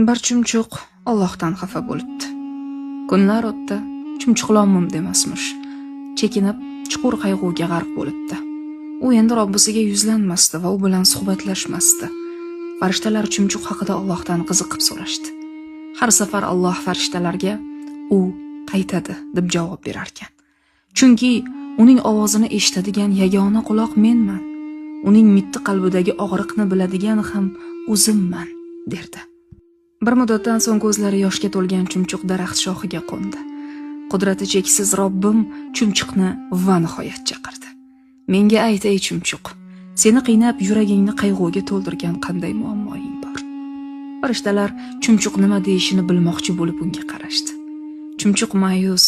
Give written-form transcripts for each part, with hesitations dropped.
Bir chumchuq Allohdan xafa bo'libdi. Kunlar o'tdi, chumchuq lom-mim demasmish. Chekinib, chuqur qayg'uga g'arq bo'libdi. U endi Robbisiga yuzlanmasdi va u bilan suhbatlashmasdi. Farishtalar chumchuq haqida Allohdan qiziqib so'rashdi. Har safar Alloh farishtalarga u qaytadi deb javob berarkan. Chunki uning ovozini eshitadigan yagona quloq menman. Uning mitti qalbidagi og'riqni biladigan ham o'zimman, derdi. Bir muddatdan so'ng ko'zlari yoshga to'lgan chumchuq daraxt shoxiga qo'ndi. Qudrati cheksiz Robbim chumchuqni va nihoyat chaqirdi. Menga ayt, ey chumchuq, seni qiynab yuragingni qayg'uga to'ldirgan qanday muammoing bor? Farishtalar chumchuq nima deyishini bilmoqchi bo'lib unga qarashdi. Chumchuq ma'yus,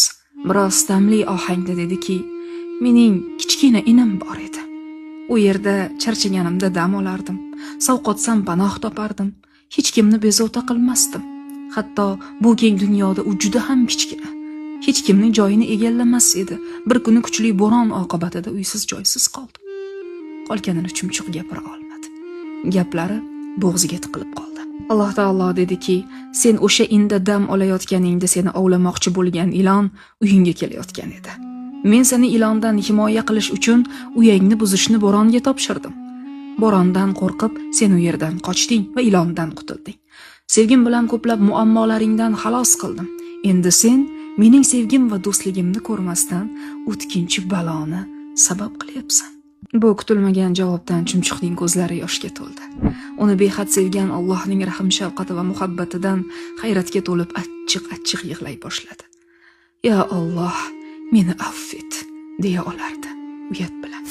biroz sitamli ohangda dediki, mening kichkina inim bor edi. U yerda charchaganimda dam olardim, sovqotsam panoh topardim, hech kimni bezovta qilmasdim. Hatto bu keng dunyoda u juda ham kichkina. Hech kimning joyini egallamas edi. Bir kuni kuchli bo'ron oqibatida uysiz joysiz qoldi. Qolganini chumchuq gapira olmadi. Gaplari bo'g'ziga tiqilib qoldi. Alloh taolo dediki, sen o'sha inda dam olayotganingda seni ovlamoqchi bo'lgan ilon uyingga kelayotgan edi. Men seni ilondan himoya qilish uchun uyangni buzishni bo'ronga topshirdim. Bo'rondan qo'rqib sen u yerdan qochding va ilondan qutulding. Sevgim bilan ko'plab muammolaringdan xalos qildim. Endi sen mening sevgim va do'stligimni ko'rmasdan o'tkinchi baloni sabab qilyapsan. Bu kutilmagan javobdan chumchuqning ko'zlari yoshga to'ldi. Uni behad sevgan Allohning rahm shafqati va muhabbatidan hayratga to'lib achchiq-achchiq yig'lay boshladi. Ya Alloh, meni afv et, deya olardi uyat bilan.